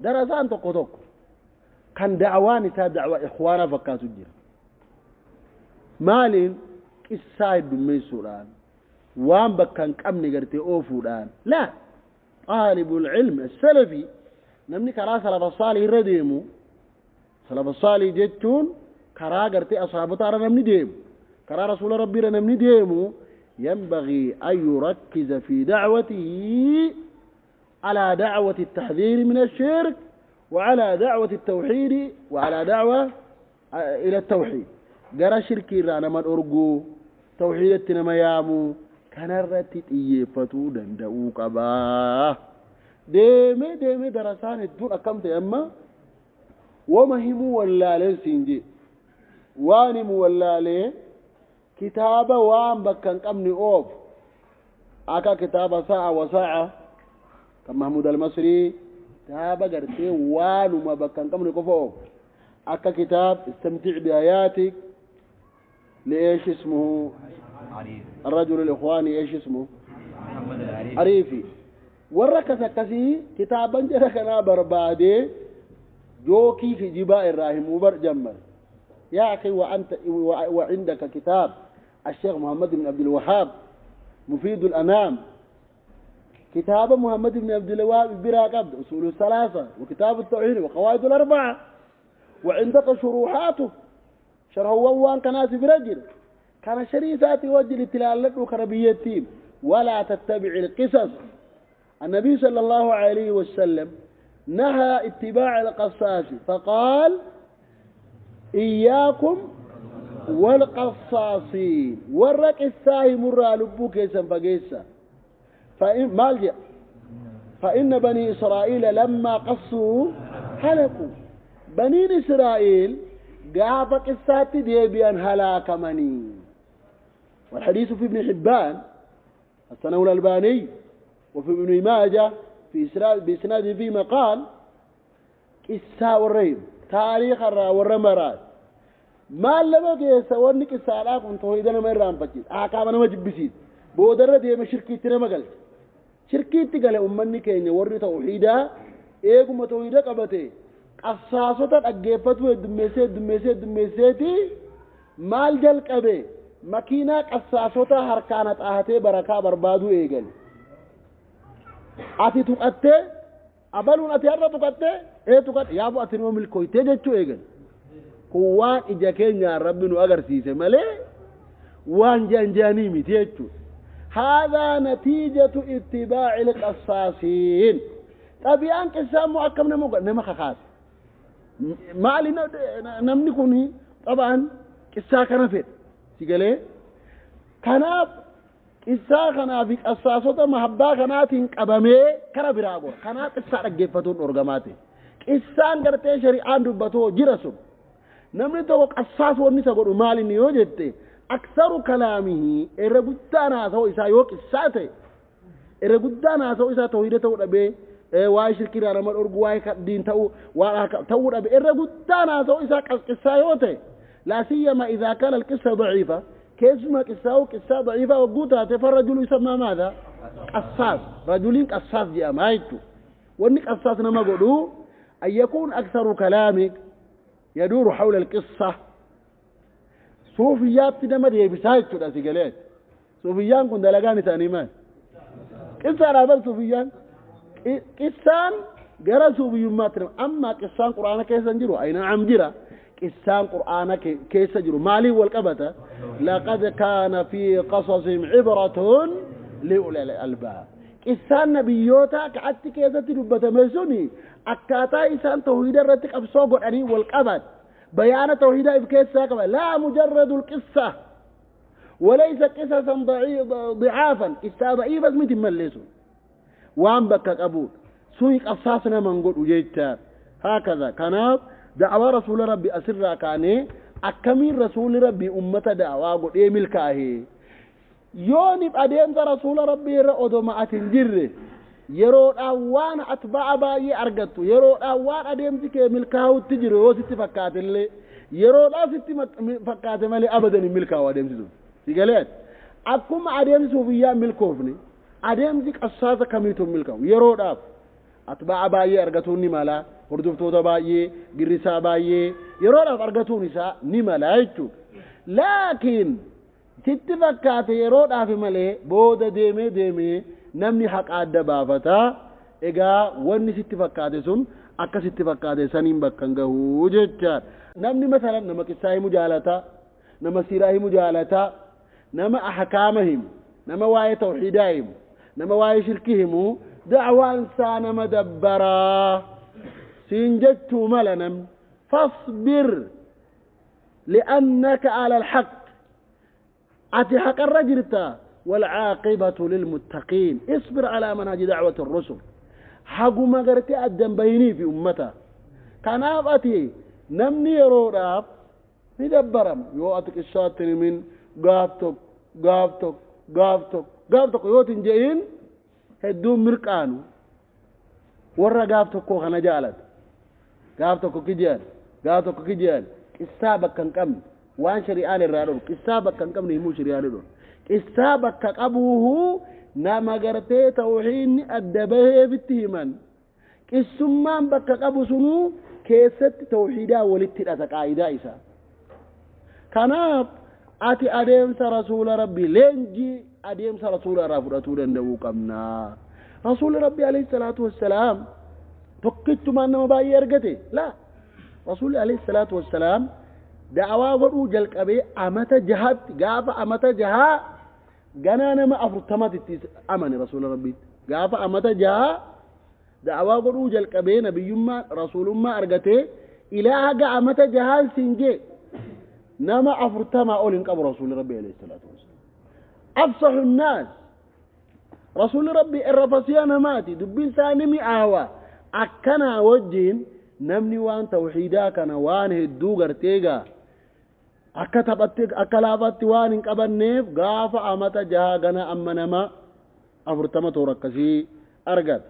Darasaan tokko tokko kan da'awaan isaa da'awaa ikhwaanaa fakkaatu jira. Maaliin qissaa heddummeessuudhaan waan bakka hin qabne gartee oofuudhaan laa xaalibul ilmi salafi namni karaa salafa saalih irra deemu salafa saalih jechuun karaa gartee ashaabota irra namni deemu karaa rasuula rabbii irra namni deemu ينبغي أن يركز في دعوته على دعوة التحذير من الشرك وعلى دعوة التوحيد وعلى دعوة إلى التوحيد. gara shirkii irraa nama dhorguu tawxiidatti nama yaamuu kanarratti xiyyeeffatuu danda'uu qabaa. Deemee deemee darasaan hedduun akkam ta'e amma wama himuu wallaaleen siin jee waan himuu wallaalee kitaaba waan bakka hin qabne oofu akka kitaaba sa'a wa sa'a kan Mahmud al-Masrii kitaaba gartee waanuma bakka hin qabne qofa oofu akka kitaab istamtic bihayaatik لإيش اسمه عريف الرجل الإخواني إيش اسمه محمد العريف عريفي وركس كسي كتابا جركنا بربادي جوكي في جباء الراهم وبر جمر يا أخي وأنت وعندك كتاب الشيخ محمد بن عبد الوهاب مفيد الأنام كتاب محمد بن عبد الوهاب براقب أصول الثلاثة وكتاب التوحيد وقواعد الأربعة وعندك شروحاته شرح وان كان برجل كان شريفات وجه التلالك وكربيتين ولا تتبع القصص. النبي صلى الله عليه وسلم نهى اتباع القصاص فقال إياكم والقصاصين ورق الساهي مرة لبوك فقيسا فإن مالجأ فإن بني إسرائيل لما قصوا هلكوا. بني إسرائيل قاف قصات ديبيان هلاك مني. والحديث في ابن حبان السنة الألباني وفي ابن ماجه في بإسناد في مقال قصة والريب تاريخ والرمرات ما لما كيسا واني قصة لكم توحيدنا ما يرام بجيد آكامنا ما جبسيد بودرة ديما شركي تنما قلت شركي تقال أمني كين وري توحيدا ايقو ما توحيدا قبتي قصاصة أجيبتو دميسي دميسي دميسيتي مال جلق أبي مكينة قصاصة هركانة آهتي بركة بربادو ايقل أتي تقتي أبلون أتي أرى تقتي إيه تقتي يابو أتي نوم الكويتي جتشو ايقل كوان إجا كينيا ربي نو أغر سيسي مالي وان جانجاني متيجتشو. هذا نتيجة اتباع القصاصين. طبيعا قصة مؤكم نما خاص maali namni kun طبعا qissaa kana fedha si galee kanaaf qissaa kanaa fi qassaasota mahabbaa kanaatiin qabamee kara biraa gora. Kanaaf qissaa dhaggeeffatuun dhorgamaa ta'e. Qissaan gartee shari'aan dubbatoo jira sun namni tokko qassaas wanni isa godhu maali inni yoo jette aksaru kalaamihi irra guddaan haasa'u isaa yoo qissaa ta'e irra guddaan haasa'u isaa tawhiida ta'uu dhabee waa'ee shirkiirraa nama dhorgu waa'ee diin ta'uu waan ta'uu dhabe irra guddaan haasa'u isaa qissaa yoo ta'e laa siyama idhaa kaana alqissa daciifa keessumaa qissaa'u qissaa daciifa wagguu taate farrajulu yusammaa maadha qassaas rajuliin qassaas jedhama jechuudha. Wanni qassaas nama godhu an yakuun aksaru kalaamik yaduuru hawla alqissa suufiyyaatti nama deebisaa jechuudha si galee. Suufiyyaan kun dalagaan isaanii maal qissaadhaa bar suufiyyaan qissaan gara suufiyyummaatti nama amma qissaan quraana keessa hin jiru ayna am jira qissaan quraana keessa jiru maaliin wal qabata laqad kaana fi qasasihim cibratun liulil albaab. Qissaan nabiyyoota ka'atti keessatti dubbatame suni akkaataa isaan tawhiida irratti qabsoo godhanii wal qabat bayaana tawhiidaa if keessaa qaba laa mujarradu alqissa walaysa qisasan dicaafan qissaa daciifas miti malleesu waan bakka qabuudha suni qabsaas naman godhu jechaa haakaza. Kanaaf da'awaa rasuula rabbi asirraa kaanee akkamiin rasuulli rabbi ummata da'awaa godhee milkaa'e yoonif adeemsa rasuula rabbii irra odoma ati hin jirre yeroodhaan waan atba'a baay'ee argattu yeroodhaan waan adeemsi kee milkaa'utti jiru yoo sitti fakkaatellee yeroodhaan sitti fakkaate malee abadan hin milkaa'u adeemsi sun si galee akkuma adeemsi suufiyyaa milkoofne adeemsi qassaasa kamiitu hin milkaa'u yeroodhaaf. Atbaa'a baay'ee argatuun ni mala, hordoftoota baay'ee, girrisaa baay'ee yeroodhaaf argatuun isaa ni mala jechuudha. Laakiin sitti fakkaate yeroodhaaf malee booda deemee deemee namni haqa adda baafata. Egaa wanni sitti fakkaate sun akka sitti fakkaate saniin bakka hin gahu jechaadha. Namni masalan nama qissaa himu jaalata, nama siiraa himu jaalata, nama ahkaama himu, nama waa'ee tawxiidaa himu, nama waa'ee shirkii himu, da'waan isaa nama dabbaraa siin jechuu mala namni. Fasbir li'annaka ala alhaq, ati haqarra jirta. والعاقبة للمتقين. اصبر على منهج دعوة الرسل. haguma gartee addan bayinii fi ummata kanaaf ati namni yeroodhaaf ni dabbarama yoo ati qissaatti himin. Gaaf tokko, gaaf tokko, gaaf tokko, gaaf tokko yoo tin je'in hedduun mirqaanu. Warra gaaf tokko kana jaalata, gaaf tokko kijean, gaaf tokko kijean, qissaa bakka hin qabne, waan shari'aan irraa dhufu, qissaa bakka hin qabne himuu shari'aan dhufu. Qissaa bakka qabuuhu nama gartee tawxiidni adda baheefitti himan. Qissummaan bakka qabu sunuu keessatti tawxiidaa walitti hidhata qaa'idaa isaa. Kanaaf ati adeemsa rasuula rabbii, leenjii adeemsa rasuula irraa fudhatuu danda'uu qabna. Rasuulli rabbii alayhi salaatu wassalaam tokkichumaan nama baay'ee argate la. Rasuulli alayhi salaatu wassalaam da'awaa godhuu jalqabee amata jahatti, gaafa amata jahaa ganaa nama 40tti itti amane rasuula rabbiitti. Gaafa amata jahaa da'awaa godhuu jalqabee nabiyyummaa rasuulummaa argatee ilaa haga amata jahaan siin jee nama 40 ol hin qabu rasuulli rabbii alayhi salaatu wassalaam. Afsahu nnaas, rasuulli rabbii irra fasiya namaati, dubbiin isaa ni mi'aawa. Akkanaa wajjiin namni waan tawxiidaa kana waan hedduu garteegaa akka taphatti akka laafaatti waan hin qabanneef gaafa amata jahaa gana amma nama 40 toora akkasii argata.